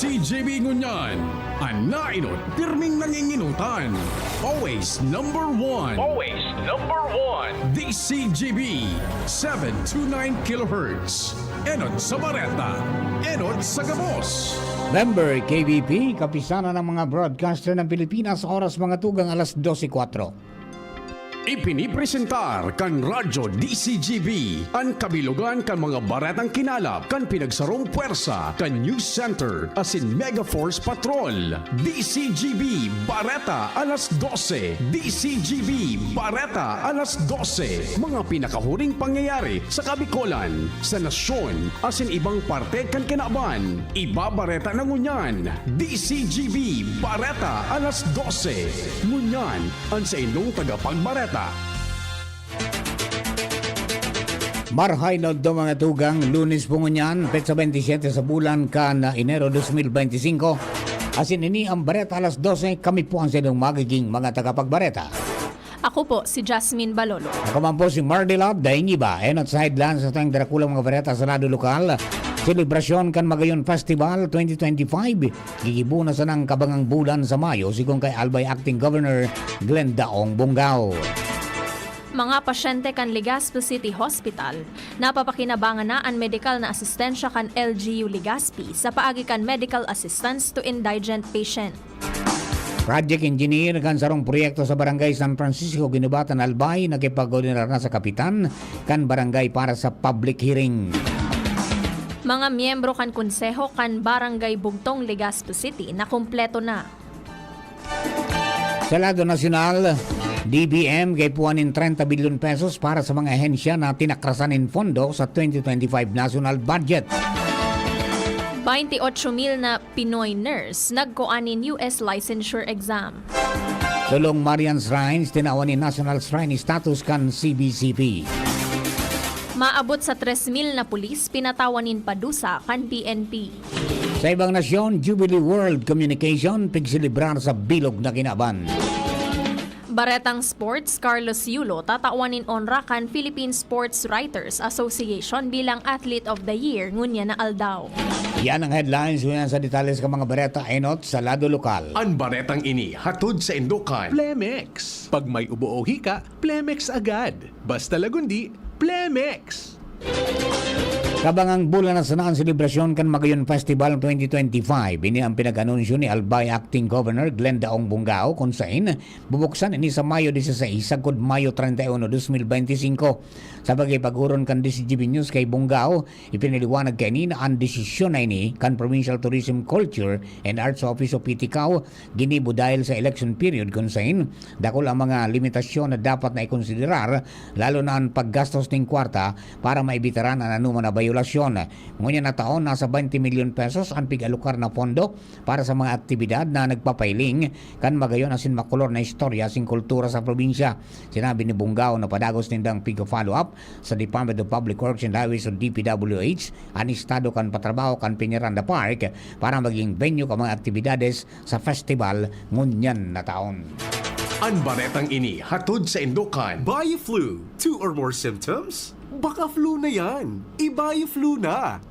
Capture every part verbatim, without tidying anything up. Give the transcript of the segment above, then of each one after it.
C G B ngunyan, an nainot, pirming nanginginutan. Always number one. Always number one. D C G B, seven two nine kilohertz. Enot sa Bareta, enot sa Gabos. Member K B P, Kapisanan ng mga Broadcaster ng Pilipinas, oras mga tugang alas dose kwatro. Ipinipresentar kan Radyo D C G B an kabilogan kan mga baretang kinalap kan pinagsarong pwersa kan News Center asin Mega Force Patrol. D C G B Bareta alas dose. D C G B Bareta alas dose. Mga pinakahuring pangyayari sa Kabikolan, sa nasyon, asin ibang parte kan kinaban. Ibabareta na ngunyan. D C G B Bareta alas dose. Ngunyan, an saindong tagapagbareta. Marhay na udto, mga tugang, Lunes po ngunyan, petsa bentisiete sa bulan kan Enero dos mil bentisisinko. Asin ini ang Bareta alas dose, kami po ang saindong magiging mga tagapagbareta. Ako po si Jasmine Balolo. Ako man po si Mardy Love Daingiba. Enot sa headlines sa tayong darakulang mga bareta sa lado lokal. Selebrasyon kan Magayon Festival twenty twenty-five. Gigibo na sanang kabangang bulan sa Mayo, sigon kay Albay Acting Governor Glenda Ong Bongao. Mga pasyente kan Legazpi City Hospital, napapakinabangan na an medikal na asistensya kan L G U Legazpi sa paagi kan Medical Assistance to Indigent Patient. Project engineer kan sarong proyekto sa Barangay San Francisco, Guinobatan, Albay, nakipag-ordinar na sa kapitan kan barangay para sa public hearing. Mga miyembro kan Konseho kan Barangay Bugtong, Legazpi City, nakumpleto na. Sa lado nasyonal, D B M kaipuhan nin trenta bilyon pesos para sa mga ahensya na tinakrasan nin pondo sa twenty twenty-five national budget. Baynte otso mil na Pinoy nurse nagkua nin U S licensure exam. Tolong Marian Shrines tinawan nin National Shrine status kan C B C P. Maabot sa tres mil na pulis pinatawan nin padusa kan P N P. Sa ibang nasyon, Jubilee World Communication pigselebrar sa bilog na kinaban. Baretang sports, Carlos Yulo tatawan nin onra kan Philippine Sports Writers Association bilang Athlete of the Year ngunyan na aldaw. Yan ang headlines. Ngunyan sa detalye kan mga bareta, enot sa lado lokal. An baretang ini hatod saindo kan Plemex. Pag may ubo o hika, Plemex agad. Basta lagundi, Plemex! Kabangang bulan na sana an selebrasyon kan Magayon Festival twenty twenty-five. Ini ang pinag-anunsyo ni Albay Acting Governor Glenda Ong Bongao, kun sain bubuksan ini sa Mayo dieciséis sagkod Mayo treinta y uno, dos mil beintisinko. Sa pakikipag-oron kan D C G B News kay Bongao, ipinaliwanag kaini na an desisyon na ini kan Provincial Tourism, Culture and Arts Office o P T C A O ginibo dahil sa election period, kun sain dakul ang mga limitasyon na dapat na ikonsiderar, lalo na an paggastos nin kwarta para maibitaran an anoman na bayolasyon. Ngunyan na taon, nasa baynte milyon pesos an pig-alokar na pondo para sa mga aktibidad na nagpapahiling kan magayon asin makolor na istorya asin kultura sa probinsya. Sinabi ni Bongao na padagos nindang pig-follow-up sa Department of Public Works and Highways o D P W H an estado kan patrabaho kan Peñaranda Park para maging venue kan mga aktibidades sa festival ngunyan na taon. An baretang ini hatod saindo kan Bioflu. Two or more symptoms? Baka flu na yan. I-Bioflu na.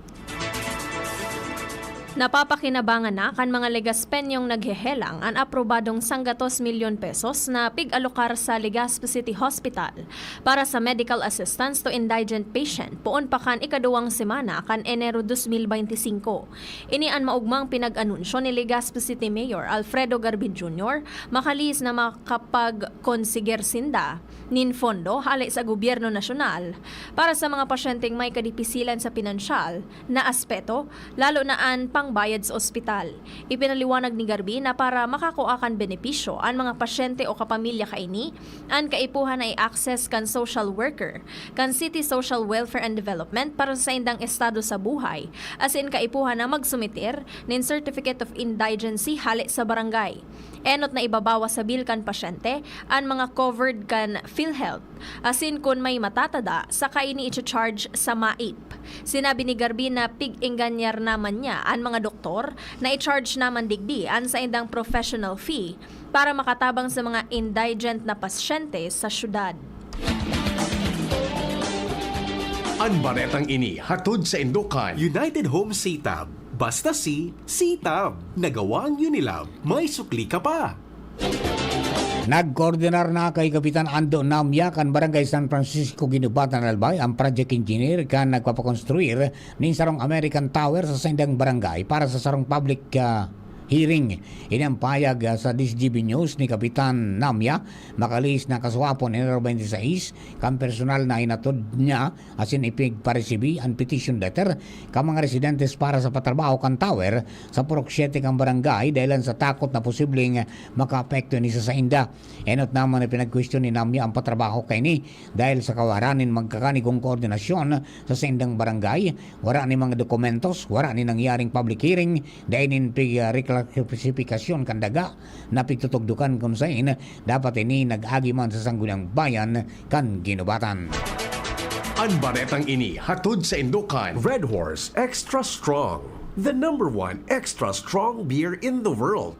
Napapakinabangan na kan mga Legazpeñong naghehelang an aprobadong sanggatos milyon pesos na pig-alokar sa Legazpi City Hospital para sa medical assistance to indigent patient poon pa kan ikaduwang semana kan Enero dos mil beintisinko. Ini an maogmang pinag-anunsyo ni Legazpi City Mayor Alfredo Garbi Junior makalihis na makapagkonsiger sinda nin pondo hale sa gobyerno nasyonal para sa mga pasyenteng may kadipisilan sa pinansyal na aspeto, lalo na an pangbayad sa ospital. Ipinaliwanag ni Garbi na para makakua kan benepisyo an mga pasyente o kapamilya kaini, an kaipuhan na i-access kan social worker kan City Social Welfare and Development para sa saindang estado sa buhay, asin kaipuhan na magsumiter nin Certificate of Indigency hale sa barangay. Enot na ibabawas sa bill kan pasyente an mga covered kan PhilHealth, asin kun may matatada, saka ini icha-charge sa MAIP. Sinabi ni Garbi na pig-engganyar naman niya an mga doktor na i-charge naman digdi an saindang professional fee para makatabang sa mga indigent na pasyente sa syudad. An baretang ini hatod saindo kan United Home Sitab. Basta si Sitab, nagawang Unilab, may sukli ka pa. Nagkoordinar na kay Kapitan Ando Namya kan Barangay San Francisco, Guinobatan, Albay, ang project engineer kan nagpapakonstruir nin sarong American Tower sa saindang barangay para sa sarong public, ah, hearing. Ini ang pahayag, ah, sa D Z G B News ni Kapitan Namya, makalihis na kasuhapon, Enero twenty-six, kan personal na hinatod niya asin ipigparesibi an petition letter kan mga residentes para sa patrabaho kan tower sa Purok Siete kan barangay, dahilan sa takot na posibleng makaapekto ini sa sainda. Enot naman na pinagkwestiyon ni Namya ang patrabaho kaini dahil sa kawalan nin magkakanigong koordinasyon sa saindang barangay, wara nin mga dokumentos, wara nin nangyaring public hearing, dai nin pig-, ah, reklasifikasyon kan daga na pigtutugdokan kun saen dapat ini nag-agi man sa Sangguniang Bayan kan Guinobatan. An baretang ini hatod saindo kan Red Horse Extra Strong, the number one extra strong beer in the world.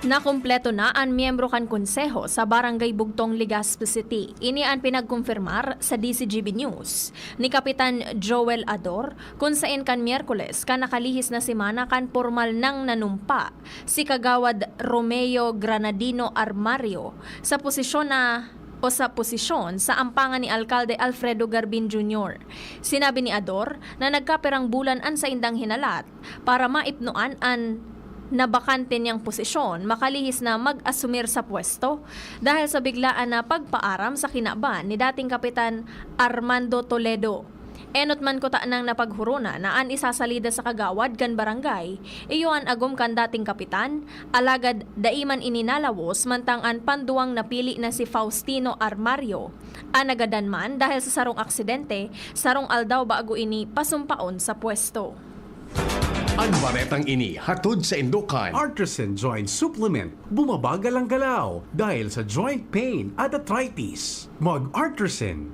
Nakumpleto na an miyembro kan Konseho sa Barangay Bugtong, Legazpi City. Ini an pinagkumpirmar sa D Z G B News ni Kapitan Joel Ador, kun saen kan Miyerkules kan nakalihis na semana kan pormal nang nanumpa si Kagawad Romeo Granadino Armario sa posisyon na o sa posisyon sa ampangan ni Alkalde Alfredo Garbin Junior. Sinabi ni Ador na nagkapirang bulan an saindang hinalat para maipnoan an nabakante niyang posisyon makalihis na mag-asumir sa pwesto dahil sa biglaan na pagpaaram sa kinaban ni dating Kapitan Armando Toledo. Enot man kutanang napaghurona na an isasalida sa kagawad kan barangay iyo an agom kan dating kapitan, alagad dai man ini nalawos mantang an panduwang napili na si Faustino Armario, an nagadan man dahil sa sarong aksidente, sarong aldaw bago ini pasumpaon sa pwesto. An baretang ini hatod saindo kan Artisan Joint Supplement. Bumabagal ang galaw dahil sa joint pain at arthritis. Mag-Artisan.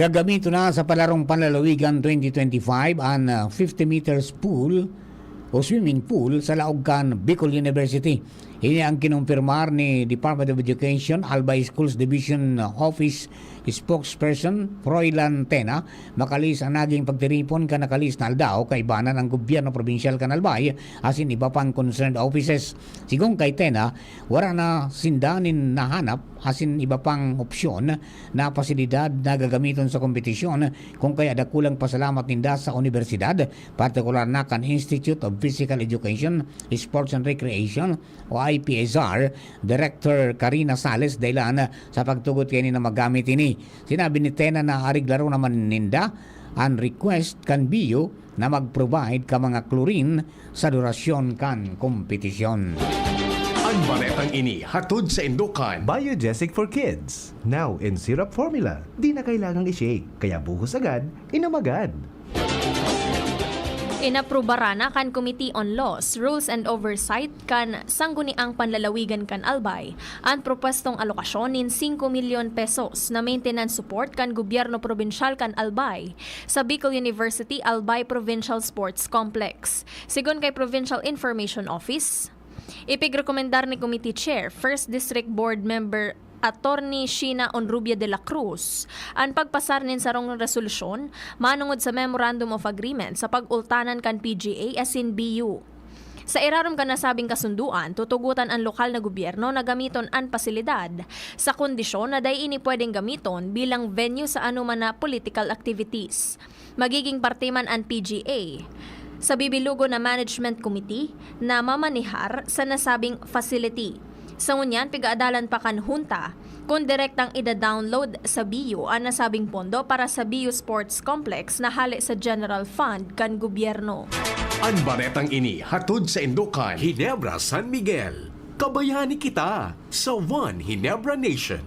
Gagamiton na sa palarong panlalawigan twenty twenty-five an, ah, fifty meters pool o swimming pool sa laog kan Bicol University. Ini ang kinumpirmar ni Department of Education, Albay Schools Division Office Spokesperson Froilan Tena, makalihis an naging pagtiripon kan nakalihis na aldaw, kaibanan ang gobyerno probinsyal kan Albay asin iba pang concerned offices. Sigon kay Tena, wara na sinda nin nahanap asin iba pang opsyon na pasilidad na gagamiton sa kompetisyon, kun kaya dakulang pasalamat ninda sa unibersidad, partikular na kan Institute of Physical Education, Sports and Recreation o I P S R Director Karina Sales dahilan sa pagtugot kaini na magamit ini. Sinabi ni Tena na areglaro naman ninda an request kan B U na mag-provide ka mga chlorine sa durasyon kan kompetisyon. An baretang ini hatod saindo kan Biogesic for Kids, now in syrup formula. Di na kailangang i-shake, kaya buhos agad, inom agad. Inaprubaran na kan Committee on Laws, Rules and Oversight kan Sangguniang Panlalawigan kan Albay an propwestong alokasyon nin singko milyon pesos na maintenance support kan gobyerno probinsyal kan Albay sa Bicol University Albay Provincial Sports Complex. Sigon kay Provincial Information Office, ipigrekomendar ni Committee Chair, First District Board Member Attorney Sheena Onrubia de la Cruz an pagpasar nin sarong resolusyon manongod sa Memorandum of Agreement sa pag-ultanan kan P G A asin B U. Sa irarom kan nasabing kasunduan, tutugotan an lokal na gobyerno na gamiton an pasilidad sa kondisyon na dai ini pwedeng gamiton bilang venue sa anoman na political activities. Magiging parte man an P G A sa bibilugon na management committee na mamanehar sa nasabing facility. Sa ngunyan, pigaadalan pa kan Hunta kun direktang ida-download sa B U an nasabing pondo para sa B U Sports Complex na hale sa General Fund kan gobyerno. An baretang ini hatod saindo kan Ginebra San Miguel. Kabayani kita sa One Ginebra Nation.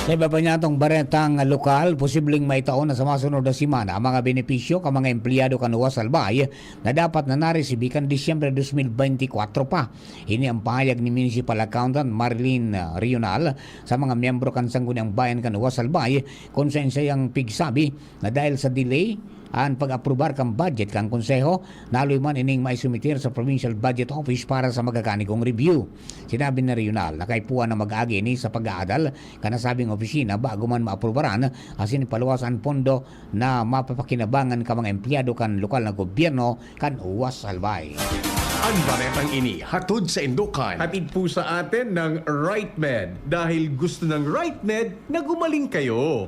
Sa iba pa niyatong baretang lokal, posibleng maitao na sa masunod na semana ang mga benepisyo kan mga empleyado kan Uwas Albay na dapat na naresibi kan Disyembre dos mil beintikwatro pa. Ini ang pahayag ni Municipal Accountant Marilyn, ah, Rional sa mga miyembro kan Sangguniang Bayan kan Uwas Albay, kun saen saiyang pigsabi na dahil sa delay An pag-aprobar kan budget kan Konseho, naloy man ining maisumitir sa Provincial Budget Office para sa magakanigong review. Sinabi ni Reynal na kaipuhan na mag-agi ini sa pag-aadal kan nasabing opisina bago man maaprubaran asin ipaluwas an pondo na mapapakinabangan kan mga empleyado kan lokal na gobyerno kan Uwas Albay. An baretang ini hatod sa Indokan. Hatid po sa atin ng Right Med. Dahil gusto ng Right Med na gumaling kayo.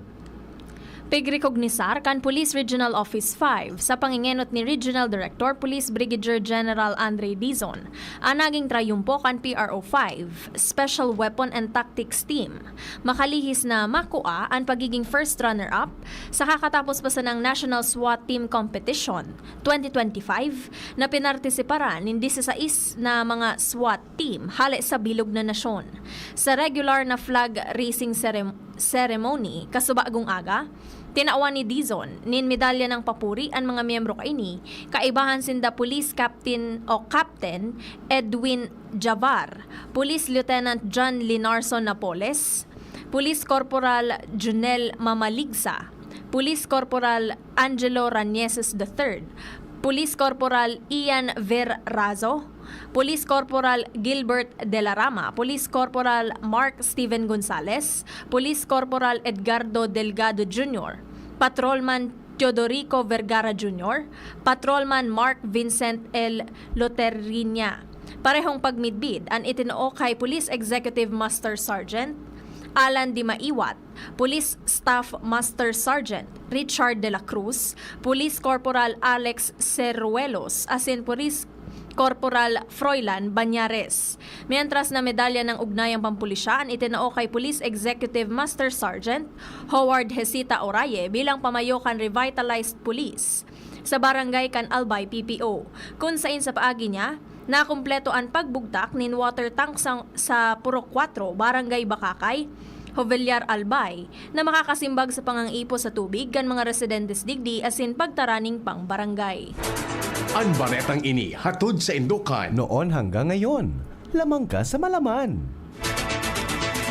Pigrekognisar kan Police Regional Office five sa pangingenot ni Regional Director Police Brigadier General Andre Dizon an naging trayumpo kan P R O five Special Weapon and Tactics Team. Makalihis na makua an pagiging first runner-up sa kakatapos pa sanang National SWAT Team Competition twenty twenty-five na pinartisiparan nin disisais na mga SWAT team hale sa bilog na nasyon. Sa regular na flag raising cerem- ceremony kasubagong aga, tinawan ni Dizon nin medalya ng papuri an mga miyembro kaini, kaibahan sinda Police Captain o Captain Edwin Javar, Police Lieutenant John Linarson Napoles, Police Corporal Junel Mamaligsa, Police Corporal Angelo Ranieses the third, Police Corporal Ian Verrazo, Police Corporal Gilbert De La Rama, Police Corporal Mark Steven Gonzales, Police Corporal Edgardo Delgado Junior, Patrolman Teodorico Vergara Junior, Patrolman Mark Vincent L. Loterriña. Parehong pagmidbid an itinao kay Police Executive Master Sergeant Alan Dimaiwat, Police Staff Master Sergeant Richard De La Cruz, Police Corporal Alex Ceruelos, asin Police Corporal Froilan Bañares. Mientras na medalya ng Ugnayang Pampulisya an itinao kay Police Executive Master Sergeant Howard Hesita Oraye bilang pamayo kan Revitalized Police sa barangay kan Albay P P O, kun sain sa paagi niya, nakumpleto an pagbugtak nin water tank sa, sa Purok Kuwatro, Barangay Bakakay, Jovellar, Albay, na makakasimbag sa pangangipo sa tubig kan mga residentes digdi asin pagtaraning pang barangay. An baretang ini hatod sa Indokan. Noon hanggang ngayon, lamang ka sa malaman.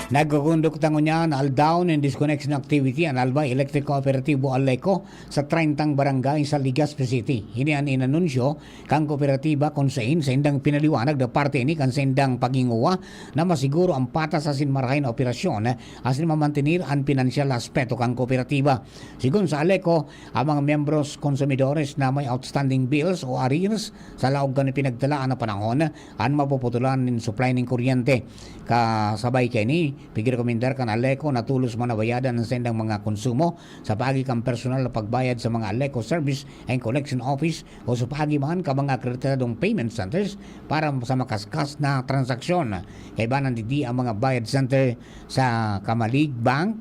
Nagkukundukta ngunyan aldaw nin disconnection activity an Albay Electric Cooperatibo Aleco sa treyntang barangay sa Legazpi City. Ini an inanunsyo kan kooperatiba kun sain saindang pinaliwanag na parte ini kan saindang paghinguha na masiguro ang patas asin marahay na operasyon asin mamantener an pinansyal na aspeto kan kooperatiba. Sigon sa Aleco, ang mga miyembros konsumidores na may outstanding bills o arrears sa laog kan ipinagtalaan na panahon an mapuputulan nin supply nin kuryente. Kasabay kaini, pigrekomendar kan Aleco na tolos man na bayadan an saindang mga konsumo sa paagi kan personal na pagbayad sa mga Aleco Service and Collection Office o sa paagi man kan mga akreditadong payment centers para sa makaskas na transaksyon. Kaibanan digdi ang mga bayad center sa Camalig Bank,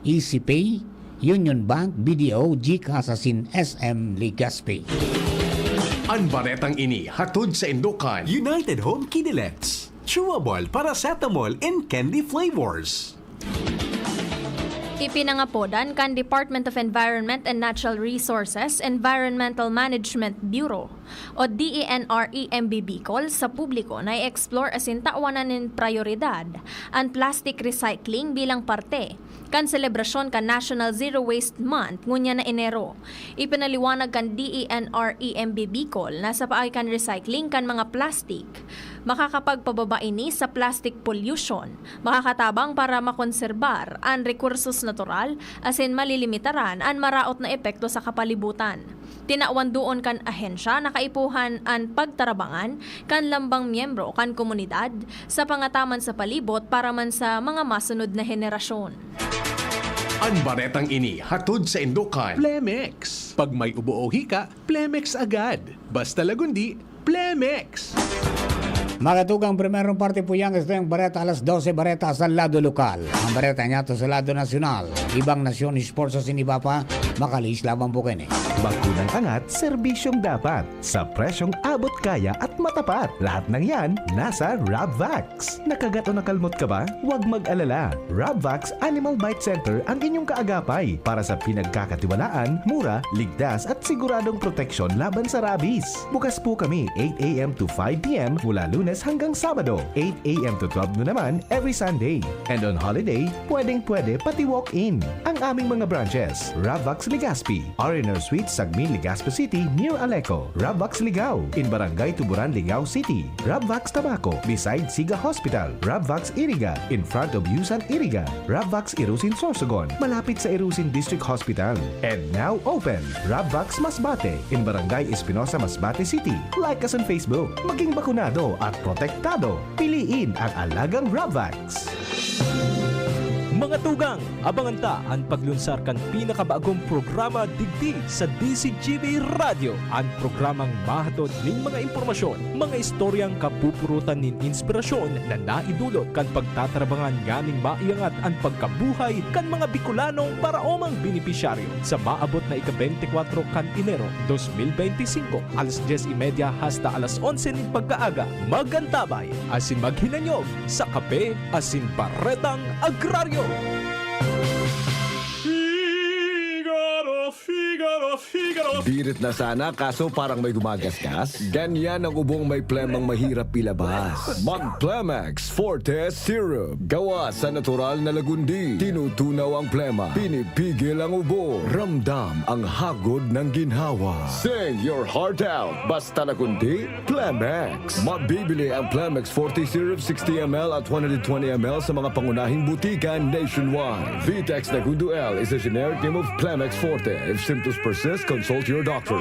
EasyPay, Union Bank, B D O, GCash asin S M Legazpi. An baretang ini hatod sa Indokan. United Home Kinilets. Chewable paracetamol in candy flavors. Ipinangapodan kan Department of Environment and Natural Resources Environmental Management Bureau o D E N R E M B Bicol sa publiko na i-explore asin tawanan nin prayoridad an plastic recycling bilang parte kan selebrasyon kan National Zero Waste Month ngunyan na Enero. Ipinaliwanag kan D E N R E M B Bicol na sa paagi kan recycling kan mga plastic, makakapagpababa ini sa plastic pollution, makakatabang para makonserbar an rekursos natural asin malilimitaran an maraot na epekto sa kapalibutan. Tinawan duon kan ahensya na kaipuhan an pagtarabangan kan lambang miyembro kan komunidad sa pangataman sa palibot para man sa mga masunod na henerasyon. An baretang ini hatod sa Indokan. Plemex. Pag may ubo o hika, Plemex agad. Basta Lagundi, Plemex. Makatugang primerong parte po yan, ito yung bareta alas dose, bareta sa lado lokal. Ang bareta niya to sa lado nasyonal. Ibang nasyon, sports sa siniba pa, makalihis lamang po kaini. Bakunang angat, serbisyong dapat. Sa presyong abot kaya at matapat. Lahat ng yan, nasa Rabvax. Nakagat o nakalmot ka ba? Huwag mag-alala. Rabvax Animal Bite Center ang inyong kaagapay para sa pinagkakatiwalaan, mura, ligtas at siguradong proteksyon laban sa rabies. Bukas po kami eight a.m. to five p.m. mula Lunes hanggang Sabado, eight a.m. to twelve noon naman every Sunday. And on holiday, pwedeng-pwede pati walk-in. Ang aming mga branches, Rabvax Legazpi, R and R Suites Sagmin, Legazpi City, near Aleco. Rabvax Ligao, in Barangay Tuburan, Ligao City. Rabvax Tabaco, beside Siga Hospital. Rabvax Iriga, in front of Yusan Iriga. Rabvax Irusin, Sorsogon, malapit sa Irusin District Hospital. And now open, Rabvax Masbate, in Barangay Espinosa, Masbate City. Like us on Facebook. Maging bakunado at protektado. Piliin ang alagang Rabvax. Mga tugang, abangan ta an paglunsar kan pinakabagong programa digdi sa D Z G B Radyo, an programang mahatod nin mga impormasyon, mga istoryang kapupurutan nin inspirasyon na naidulot kan pagtatarabangan nganing maiangat an pagkabuhay kan mga Bicolanong paraomang benepisyaryo. Sa maabot na ika-beintikwatro kan Enero dos mil beintisinko, alas dyes y media hasta alas onse nin pagkaaga, mag-antabay asin maghinanyog sa Kape asin Baretang Agraryo. Figaro, Figaro, Figaro. Birit na sana, kaso parang may gumagasgas. Ganyan ang ubong may plemang mahirap ilabas. Mag Plemex Forte Syrup. Gawa sa natural na lagundi. Tinutunaw ang plema. Pinipigil ang ubo. Ramdam ang hagod ng ginhawa. Sing your heart out. Basta lagundi, Plemex. Mabibili ang Plemex Forte Syrup sixty M L at one hundred twenty M L sa mga pangunahing butika nationwide. Vitex Nagundo L is a generic name of Plemex Forte. If symptoms persist, consult your doctor.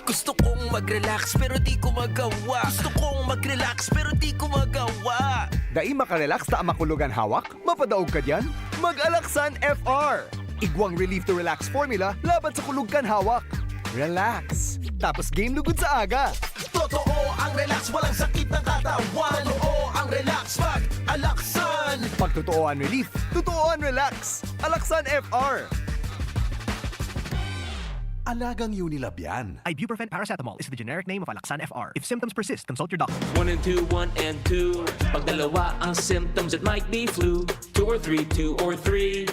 Gusto kong mag-relax pero di ko magawa. Gusto kong mag-relax pero di ko magawa. Dai makarelax ta makulog an hawak? Mapadaog ka diyan? Mag-Alaxan F R! Igwang relief to relax formula laban sa kulog kan hawak. Relax! Tapos game lugod sa aga! Totoo ang relax, walang sakit ng katawan. Totoo ang relax, mag-Alaxan. Pag totoo ang relief, totoo ang relax. Alaxan F R. Alagang Unilab yan. Ibuprofen paracetamol is the generic name of Alaxan F R. If symptoms persist, consult your doctor. One and two, one and two. Pag dalawa ang symptoms, it might be flu. Two or three, two or three.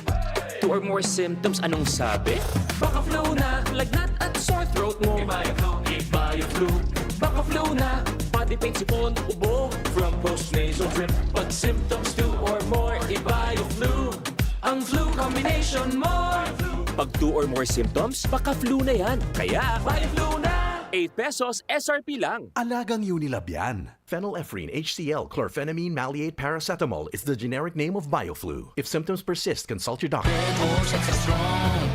Two or more symptoms, anong sabi? Baka flu na, lagnat at sore throat mo. Ibayo flu, ibayo flu. Baka flu na, body pain, sipon, ubo. From post nasal drip. Pag symptoms two or more, ibayo flu. Ang flu combination mo. Pag two or more symptoms, baka flu na yan. Kaya, ibayo flu na. Eight pesos S R P lang. Alagang Unilab yan. Phenylephrine H C L, chlorphenamine maleate paracetamol is the generic name of Bioflu. If symptoms persist, consult your doctor.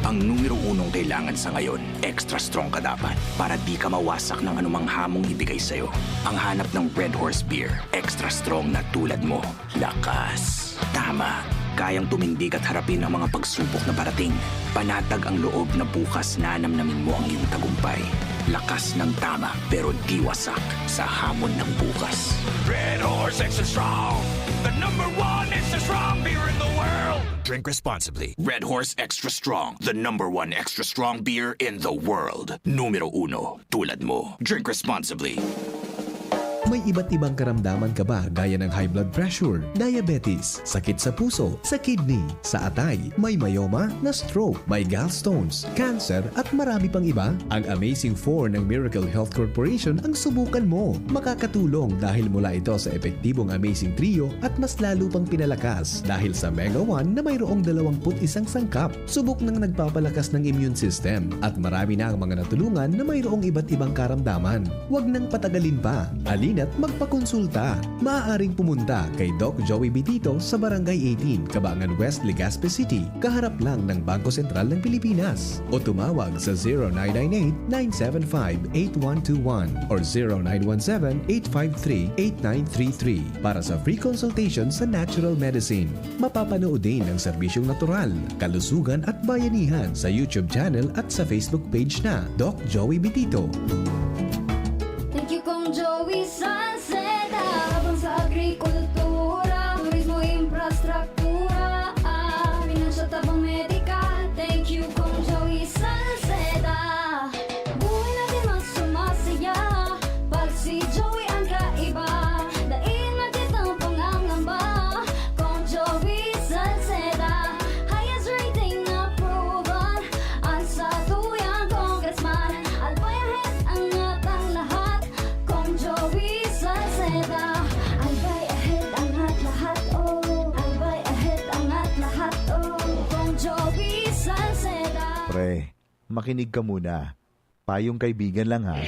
Ang numero unong kailangan sa ngayon, extra strong ka dapat para di ka mawasak ng anumang hamong ibigay sa'yo. Ang hanap ng Red Horse Beer, extra strong na tulad mo. Lakas. Tama. Kayang tumindig at harapin ang mga pagsubok na parating. Panatag ang loob na bukas nanamnamin mo ang iyong tagumpay. Lakas ng tama, pero di wasak sa hamon ng bukas. Red Horse Extra Strong, the number one extra strong beer in the world. Drink responsibly. Red Horse Extra Strong, the number one extra strong beer in the world. Numero uno, tulad mo. Drink responsibly. May iba't ibang karamdaman ka ba, gaya ng high blood pressure, diabetes, sakit sa puso, sa kidney, sa atay, may myoma, na-stroke, may gallstones, cancer, at marami pang iba? Ang Amazing Four ng Miracle Health Corporation ang subukan mo. Makakatulong dahil mula ito sa epektibong Amazing Trio at mas lalo pang pinalakas dahil sa Mega One na mayroong dalawampu't isang sangkap. Subok nang nagpapalakas ng immune system at marami na ang mga natulungan na mayroong iba't ibang karamdaman. Huwag nang patagalin pa. Halina't magpakonsulta. Maaaring pumunta kay Doc Joey Bitito sa Barangay eighteen, Kabangan West, Legazpi City, kaharap lang ng Bangko Sentral ng Pilipinas. O tumawag sa zero nine nine eight, nine seven five, eight one two one or zero nine one seven, eight five three, eight nine three three para sa free consultation sa natural medicine. Mapapanood din ang serbisyong natural, kalusugan at bayanihan sa YouTube channel at sa Facebook page na Doc Joey Bitito. Thank you, Kong Joey Salceda. Habang sa agrikultura, turismo, infrastruktura, ah, pinansyal, tabang medikal. Thank you, Kong Joey Salceda. Buhay natin mas sumasaya pag si Joey ang kaiba. Dai na kitang pangangamba, Kong Joey Salceda. Highest rating na proven, ang satuyang congressman. Albay ahead, angat ang lahat, Kong Joey Salceda. Eh, makinig ka muna. Payong kaibigan lang, ha.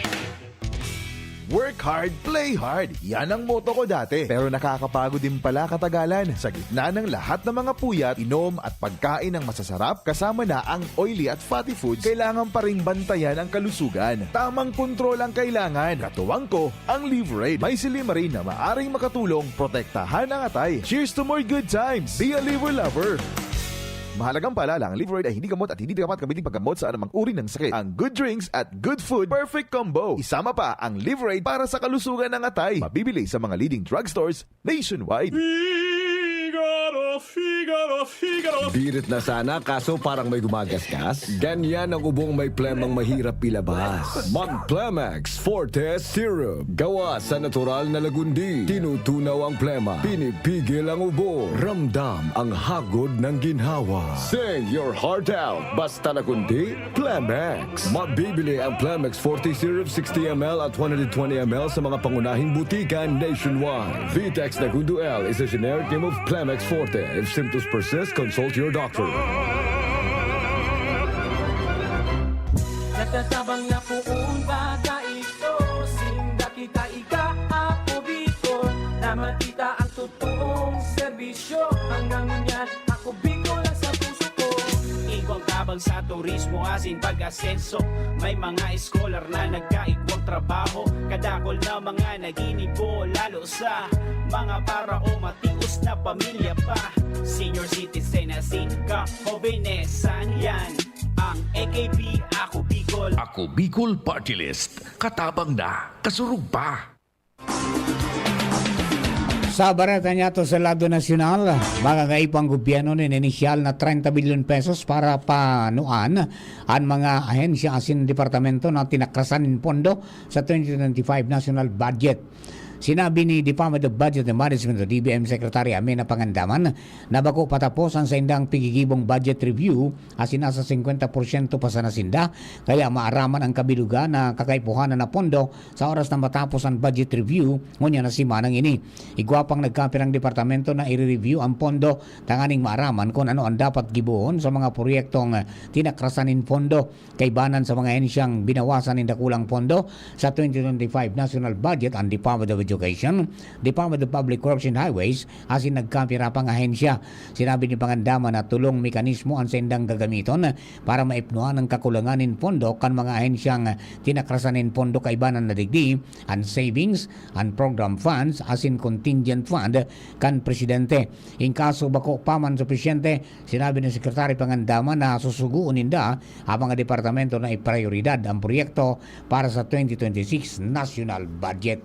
Work hard, play hard. Yan ang motto ko dati. Pero nakakapagod din pala katagalan. Sa gitna ng lahat ng mga puyat, inom at pagkain ng masasarap, kasama na ang oily at fatty foods, kailangan pa ring bantayan ang kalusugan. Tamang kontrol ang kailangan. Katuwang ko, ang Liverade. May silymarin na maaring makatulong protektahan ang atay. Cheers to more good times! Be a Liver Lover! Mahalagang paalala, ang Liverade ay hindi gamot at hindi dapat gamitin paggamot sa anumang uri ng sakit. Ang good drinks at good food, perfect combo. Isama pa ang Liverade para sa kalusugan ng atay. Mabibili sa mga leading drugstores nationwide. Figaro, Figaro, Figaro. Birit na sana, kaso parang may gumagasgas. Ganyan ang ubong may plemang mahirap ilabas. Mag Plemex Forte Syrup. Gawa sa natural na lagundi. Tinutunaw ang plema. Pinipigil ang ubo. Ramdam ang hagod ng ginhawa. Sing your heart out. Basta lagundi, Plemex. Mabibili ang Plemex Forte Syrup sixty M L at one hundred twenty M L sa mga pangunahing butika nationwide. Vitex Nagundo L is a generic name of Plemex Forte. If symptoms persist, consult your doctor. Natatabang na poon baga ito, sinda kita ika, Ako Bicol, na makita ang totoong serbisyo. Hanggang ngunyan, Ako Bicol ang sa puso ko. Igwang tabang sa turismo asin pag-asenso. May mga eskolar na nagkaigwang trabaho. Kadakol na mga naginibo, lalo sa mga para o matios na pamilya pa. Senior citizen asin ka, hobenesan yan. Ang A K P, Ako Bicol. Ako Bicol Party List. Katabang na, kasurog pa. Sa bareta niya to sa lado nasyonal, magagay pang gobyerno nin inisyal na treinta bilyon pesos para panuan an mga ahensya asin departamento na tinakrasan nin pondo sa twenty twenty-five national budget. Sinabi ni Department of Budget and Management o D B M Secretary Amena Pangandaman na bako patapos ang saindang pigigibong budget review asin nasa singkwenta porsyento pa sana sinda, kaya maaraman ang kabilugan na kakaipuhanan na pondo sa oras na matapos ang budget review ngunyan na simanang ini. Igwa pang nagkapirang departamento na i-review ang pondo tanganing maaraman kun ano ang dapat gibohon sa mga proyektong tinakrasan nin pondo. Kaibanan sa mga ahensyang binawasan nin dakulang pondo sa twenty twenty-five national budget, ang Department of Education, Department of Public Works and Highways, asin nagkapira pang ahensya. Sinabi ni Pangandaman na tolong mekanismo an saindang gagamiton para maipnuan ang kakulangan nin pondo kan mga ahensyang tinakrasan nin pondo, kaibanan na digdi an savings, an program funds, asin contingent fund kan presidente. In kaso bako pa man supisyente, sinabi ni Secretary Pangandaman na susugoon ninda ang mga departamento na iprayoridad ang proyekto para sa twenty twenty-six national budget.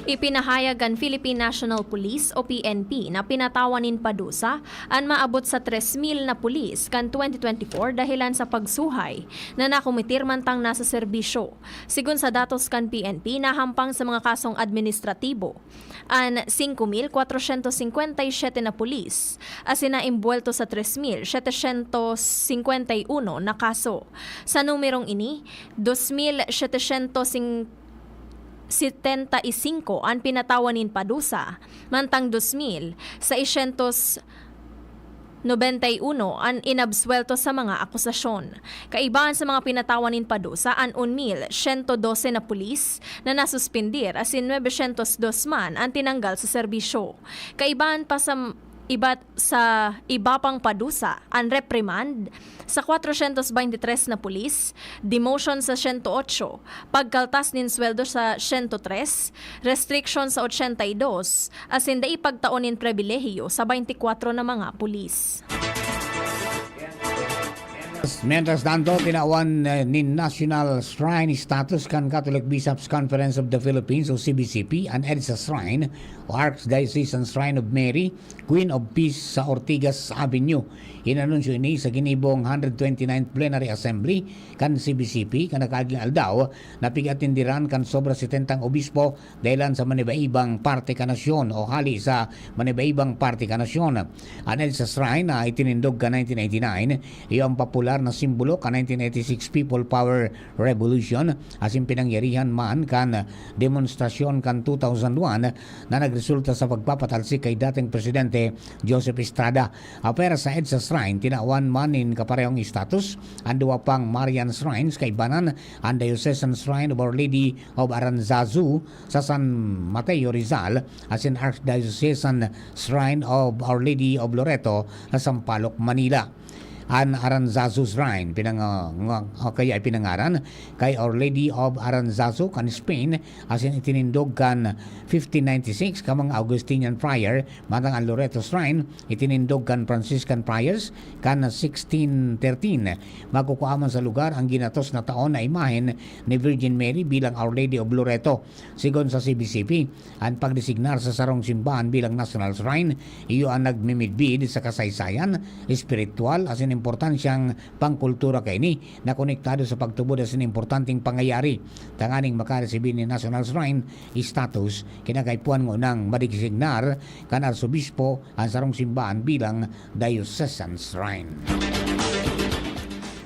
Ipinahayag kan Philippine National Police o P N P na pinatawan nin padusa an maabot sa tres mil na pulis kan twenty twenty-four dahelan sa pagsuhay na nakometer mantang nasa serbisyo. Sigon sa datos kan P N P, nahampang sa mga kasong administratibo an singko mil kwatrosyentos singkwenta y siyete na pulis, asin naimbwelto sa tres mil setecientos singkwenta y uno na kaso. Sa numerong ini, dos mil setecientos setenta y singko an pinatawan nin padusa, mantang dos mil seiscientos nobenta y uno an inabsuwelto sa mga akusasyon. Kaibahan sa mga pinatawan nin padusa an un mil siyento dose na pulis na nasuspindir, asin nuebe syentos dos man an tinanggal sa serbisyo. Kaibahan pa sa iba, sa iba pang padusa, an reprimand sa kwatrosyentos baynte tres na pulis, demotion sa siyento otso, pagkaltas nin sweldo sa siyento tres, restriction sa ochenta y dos, asin dai pagtao nin pribilehiyo sa baynte kwatro na mga pulis. Mientras tanto, tinawan, eh, nin national shrine status kan Catholic Bishops' Conference of the Philippines o C B C P an EDSA Shrine o Archdiocesan Shrine of Mary, Queen of Peace sa Ortigas Avenue. Inanunsyo ini sa ginibong hundred twenty-ninth Plenary Assembly kan C B C P kan nakaaging aldaw na pig-atenderan kan sobra setentang obispo dahelan sa manibaibang parte kan nasyon o hali sa manibaibang parte kan nasyon. An EDSA Shrine na itinindog kan nineteen eighty-nine, iyo ang papula popular na simbolo kan nineteen eighty-six People Power Revolution asin pinangyarihan man kan demonstrasyon kan two thousand one na nagresulta sa pagpapatalsik kay dating Presidente Joseph Estrada. Apwera sa EDSA Shrine, tinawan man nin kaparehong estatus an duwa pang Marian Shrines, kaibanan an Diocesan Shrine of Our Lady of Aranzazu sa San Mateo, Rizal, asin Archdiocesan Shrine of Our Lady of Loreto sa Sampaloc, Manila. An Aranzazu Shrine, pinanga-, nga, o kaya ay pinangaran kay Our Lady of Aranzazu kan Spain, asin itinindog kan fifteen ninety-six ka mga Augustinian friar, mantang an Loreto Shrine itinindog kan Franciscan friars kan sixteen thirteen. Makukuha man sa lugar ang ginatos na taon na imahen ni Virgin Mary bilang Our Lady of Loreto. Sigon sa C B C P, an pagdesignar sa sarong simbahan bilang National Shrine, iyo an nagmimidbid sa kasaysayan, espiritual, asin importansyang pangkultura kaini na konektado sa pagtubod asin importanteng pangayari. Tanganing makaresibi nin National Shrine status, kinakaipuhan ngunang madesignar kan Arsobispo an sarong simbahan bilang Diocesan Shrine.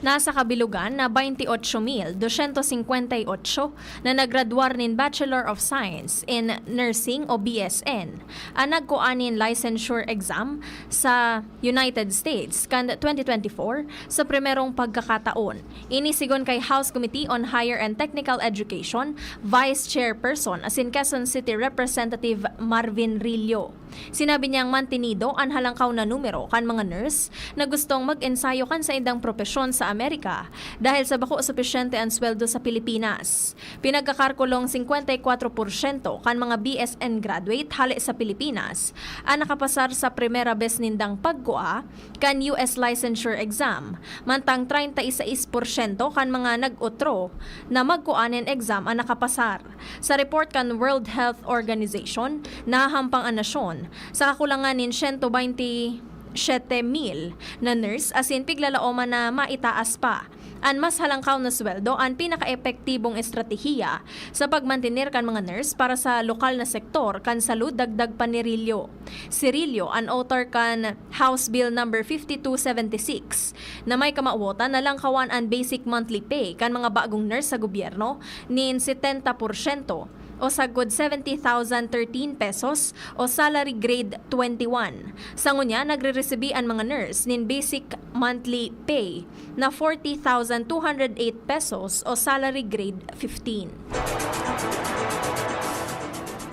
Nasa kabilugan na twenty-eight mil dosyentos singkwenta y ocho na naggraduar nin Bachelor of Science in Nursing o B S N an nagkua nin licensure exam sa United States kan twenty twenty-four sa primerong pagkakataon. Ini sigon kay House Committee on Higher and Technical Education Vice Chairperson asin Quezon City Representative Marvin Rillo. Sinabi niyang mantinido an halangkaw na numero kan mga nurse na gustong mag-ensayo kan saindang propesyon sa Amerika dahil sa bako supisyente an sweldo sa Pilipinas. Pinagkakarkulong singkwenta y kwatro porsyento kan mga B S N graduate hale sa Pilipinas an nakapasar sa primera bes nindang pagkua kan U S licensure exam, mantang treinta y seis porsyento kan mga nag-otro na magkua nin exam an nakapasar. Sa report kan World Health Organization, nahahampang an nasyon sa kakulangan nin siyento baynte siyete mil na nurse asin piglalaoman na maitaas pa an mas halangkaw na sweldo. An pinakaepektibong estratehiya sa pagmantener kan mga nurse para sa lokal na sektor kan salud, dagdag pa ni Rillo. Si Rillo an author kan House Bill Number fifty-two seventy-six na may kamawotan na langkawan an basic monthly pay kan mga bagong nurse sa gobyerno nin setenta porsyento o sagkod seventy thousand thirteen pesos o salary grade twenty-one. Sa ngunyan, nagre-resibi an mga nurse nin basic monthly pay na forty thousand two hundred eight pesos o salary grade fifteen.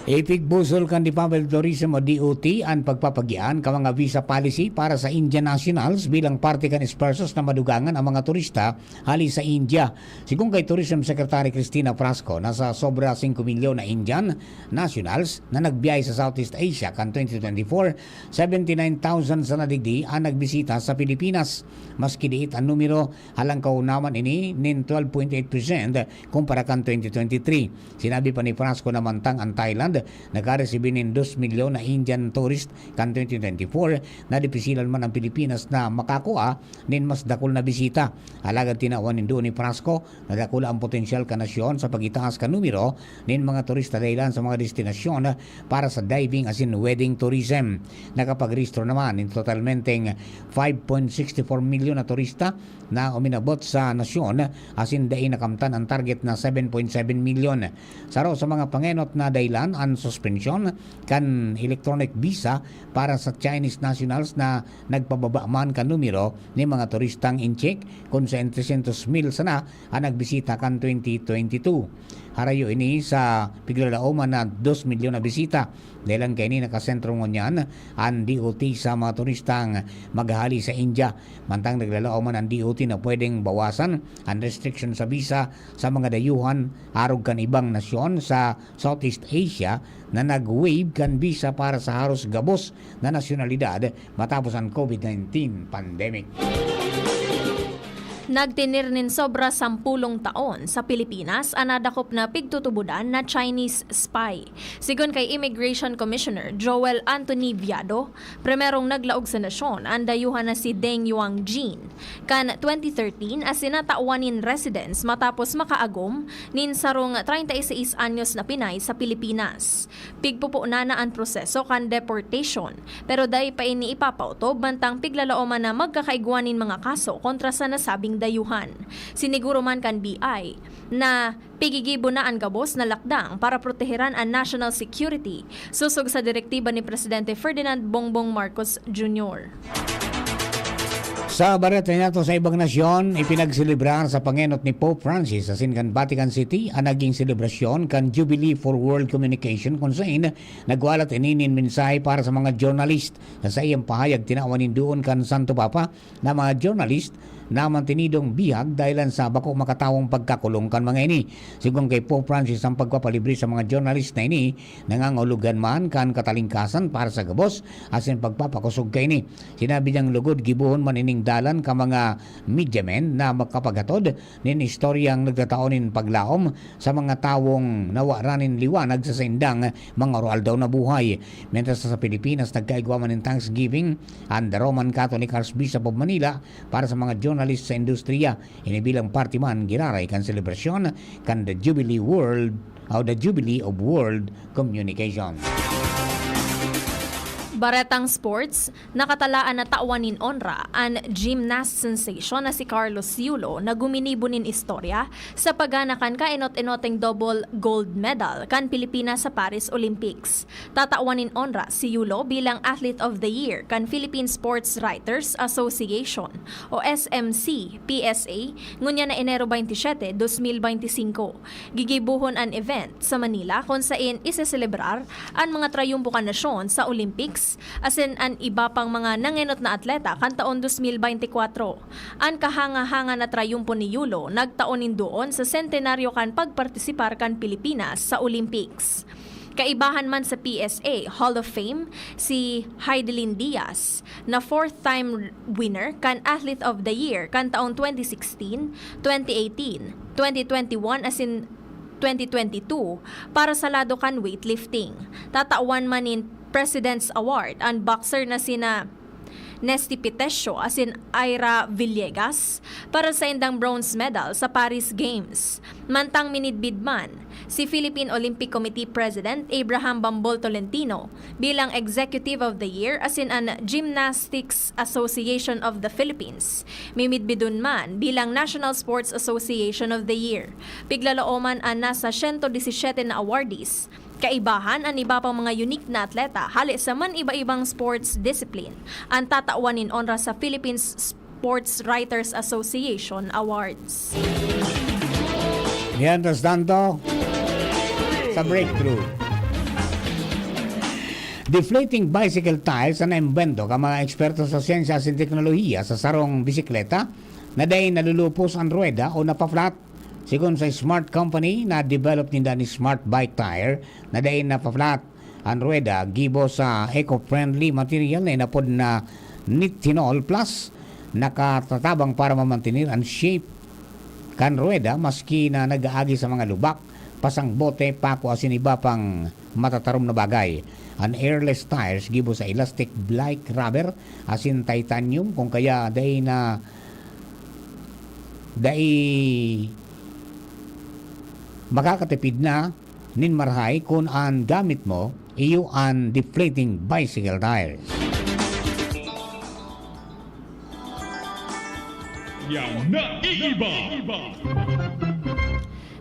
Ipigbusol kan Department of Tourism o D O T an pagpapagian kan mga visa policy para sa Indian nationals bilang parte kan esfuerzos na madugangan ang mga turista hali sa India. Sigon kay Tourism Secretary Cristina Frasco, nasa sobra singko milyon na Indian nationals na nagbiyahe sa Southeast Asia kan twenty twenty-four, seventy-nine thousand sana digdi an nagbisita sa Pilipinas. Maski diit an numero, halangkaw naman ini nin twelve point eight percent kumpara kan twenty twenty-three. Sinabi pa ni Frasco na mantang an Thailand nakaresibi nin dos milyon na Indian tourist kan twenty twenty-four, nadipisilan man ang Pilipinas na makakua nin mas dakul na bisita. Alagad tinawan nindo ni Frasco na dakula ang potensyal kan nasyon sa pagitaas kan numero nin mga turista dahelan sa mga destinasyon para sa diving asin wedding tourism. Nakapagrehistro naman nin totalmenteng five point six four milyon na turista na uminabot sa nasyon, asin dai nakamtan ang target na seven point seven milyon. Saro sa mga pangenot na dahilan an suspensyon kan electronic visa para sa Chinese nationals na nagpababa man kan numero nin mga turistang in-check, kun sa tresyentos mil sana an nagbisita kan twenty twenty-two. Harayo ini sa piglalaoman na dos milyon na bisita. Dahelan kaini, nakasentro ngunyan an D O T sa mga turistang maghahali sa India. Mantang naglalaom man an D O T na pwedeng bawasan an restriction sa visa sa mga dayuhan arog kan ibang nasyon sa Southeast Asia na nag-waive kan visa para sa haros gabos na nasyonalidad matapos an COVID nineteen pandemic. Nagtener nin sobra sampulong taon sa Pilipinas an nadakop na pigtutubodan na Chinese spy. Sigon kay Immigration Commissioner Joel Anthony Viado, primerong naglaog sa nasyon an dayuhan na si Deng Yuangjin kan twenty thirteen asin natawan nin residence matapos makaagom nin sarong treinta y seis anyos na Pinay sa Pilipinas. Pigpupunan na an proseso kan deportation, pero dai pa ini ipapautob mantang piglalaoman na magkakaigwa nin mga kaso kontra sa nasabing dayuhan. Siniguro man kan B I na pigigibo na an gabos na lakdang para proteheran an national security, sosog sa direktiba ni Presidente Ferdinand Bongbong Marcos Junior. Sa bareta niyato sa ibang nasyon, ipinagselebrar sa pangenot ni Pope Francis asin kan Vatican City an naging selebrasyon kan Jubilee for World Communication, kun sain nagwalat ini nin mensahe para sa mga journalist. Sa saiyang pahayag, tinawan nin duon kan Santo Papa na mga journalist na mantinidong bihag dahilan sa bako makatawong pagkakulong kan mga ini. Sigon kay Pope Francis, ang pagpapalibre sa mga journalist na ini nangangahulugan man kan katalingkasan para sa gabos asin pagpapakosog kaini. Sinabi niyang lugod gibohon man ining dalan ka mga media men na makapaghatod nin istoryang nagtatao nin paglaom sa mga tawong nawaran nin liwanag sa saindang mga aroaldaw na buhay. Mientras sa Pilipinas, nagkaigwa man nin Thanksgiving an The Roman Catholic Archbishop of Manila para sa mga journalist sa industriya. Ini bilang parte man giraray kan selebrasyon kan The Jubilee World o The Jubilee of World Communication. Baretang sports, nakatalaan na tawan nin onra an gymnast sensation na si Carlos Yulo na guminibo nin istorya sa paggana kan kaenot-enoteng double gold medal kan Pilipinas sa Paris Olympics. Tatawan nin onra si Yulo bilang Athlete of the Year kan Philippine Sports Writers Association o S M C P S A ngunyan na Enero twenty-seven, twenty twenty-five. Gigibohon an event sa Manila, kun sain iseselebrar an mga trayumpo kan nasyon sa Olympics asin an iba pang mga nangenot na atleta kan taon dos mil beintikwatro. An kahanga-hanga na trayumpo ni Yulo nagtao nin duon sa sentenaryo kan pagpartisipar kan Pilipinas sa Olympics. Kaibahan man sa P S A Hall of Fame si Heidelin Diaz, na fourth-time winner kan Athlete of the Year kan taong twenty sixteen, twenty eighteen, twenty twenty-one asin twenty twenty-two para sa lado kan weightlifting. Tatawan man nin President's Award an boxer na sina Nesty Pitesio asin Ira Villegas para sa indang bronze medal sa Paris Games. Mantang minidbid man si Philippine Olympic Committee President Abraham Bambol Tolentino bilang Executive of the Year asin an Gymnastics Association of the Philippines mimidbidon man bilang National Sports Association of the Year. Piglalaoman an nasa siyento disisiete na awardees. Kaibahan an iba pang mga unique na atleta hale sa man iba-ibang sports discipline an tatawan nin onra sa Philippines Sports Writers Association Awards. Mientras tanto, sa breakthrough, deflating bicycle tires an naimbento kan mga eksperto sa siyensya asin teknolohiya sa sarong bisikleta na dai nalulupos an ruweda o napa-flat. Sigon sa Smart Company, na-develop ninda ni Smart Bike Tire na dai napa-flat an ruweda gibo sa eco-friendly material na inapod na Nithinol Plus. Nakatatabang para mamantener an shape kan ruweda maski na nag-aagi sa mga lubak, pasang bote, pako asin iba pang matatarom na bagay. An airless tires gibo sa elastic bike rubber asin titanium, kung kaya dai na dai makakatipid na nin marahay kun an gamit mo iyo an deflating bicycle tires. Yang naiiba.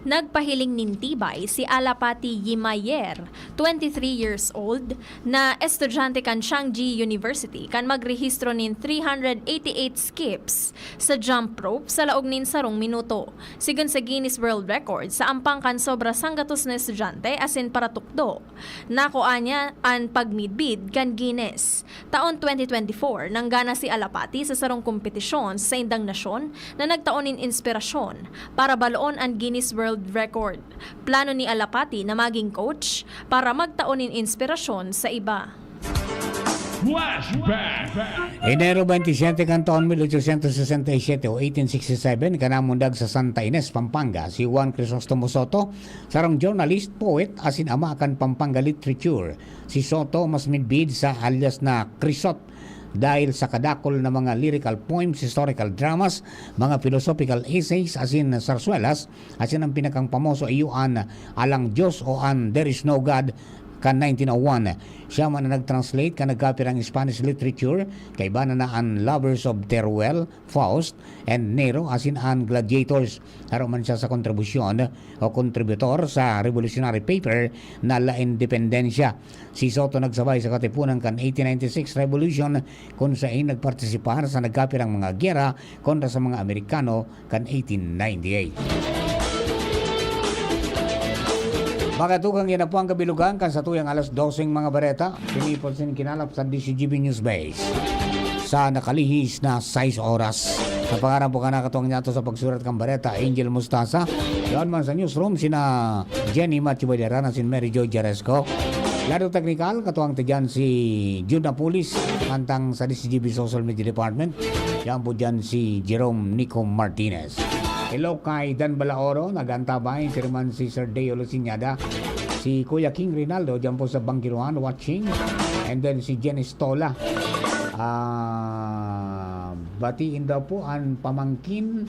Nagpahiling nin tibay si Alapati Yimayer, twenty-three years old, na estudyante kan Shangji University, kan magrehistro nin three hundred eighty-eight skips sa jump rope sa laog nin sarong minuto. Sigon sa Guinness World Records, sa ampang kan sobra sanggatos na estudyante asin paratukdo, nakua niya an pagmidbid kan Guinness. Taon twenty twenty-four, nanggana si Alapati sa sarong kompetisyon sa saindang nasyon na nagtao nin inspirasyon para baloon an Guinness World Record. Plano ni Alapati na maging coach para magtao nin inspirasyon sa iba. Flashback. Enero twenty-seven kan taon mil ochocientos sesenta y siete o eighteen sixty-seven, kanamundag sa Santa Ines, Pampanga, si Juan Crisostomo Soto, sarong journalist, poet, asin ama kan Pampanga literature. Si Soto mas midbid sa alias na Crisot dahil sa kadakol na mga lyrical poems, historical dramas, mga philosophical essays, asin sarsuelas, asin ang pinakang pamoso iyo an Alang Dios o an There Is No God kan nineteen oh one. Siya man ang nag-translate kan nagkapirang Spanish literature, kaiba na na an Lovers of Teruel, Faust, and Nero, asin an Gladiators. Haro man siya sa kontribusyon o kontributor sa revolutionary paper na La Independencia. Si Soto nagsabay sa katipunan kan eighteen ninety-six Revolution, kun saen nagpartisipar sa nagkapirang mga giyera kontra sa mga Amerikano kan eighteen ninety-eight. Mga tugang, yan na po ang kabilugan kan satuyang alas doseng mga bareta. Tinipon sin kinalap sa D C G B News Base sa nakalihis na sais oras. Sa pangaran po kan nakatuwang niyato sa pagsurat kan bareta, Angel Mustasa. Yaon man sa newsroom, sina Jenny Machi Valderrama, sin Mary Joy Jaresco. Lado teknikal, katuwang ta dyan si Jun Apulis, mantang sa D C G B Social Media Department, yan po dyan si Jerome Nico Martinez. Hello kay Dan Balaoro, nag-antabay, si Roman, si Sir Deo Luciñada, si Kuya King Rinaldo, dyan po sa Bangkiruan, watching, and then si Jen Estola. Ah, batiin daw po ang pamangkin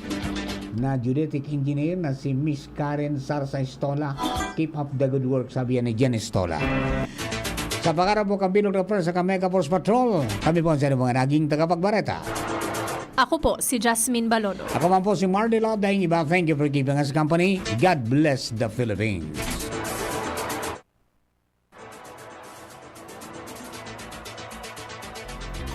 na geodetic engineer na si Miss Karen Sarsa Estola. Keep up the good work, sabi yan ni Jen Estola. Sa pangaran po kan bilog na pwersa kan Mega Force Patrol, kami po ang sa mga naging tagapagbareta. Ako po si Jasmine Balodo. Ako man po si Mardy Love, daing iba. Thank you for keeping us company. God bless the Philippines.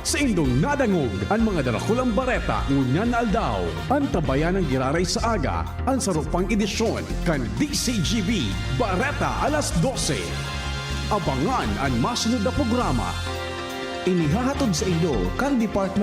Saindong nadangog an mga darakulang bareta ngunyan na aldaw. Antabayan an giraray sa aga an saro pang edisyon kan D C G B Bareta alas dose. Abangan an masunod na programa. Inihahatod saindo kan Department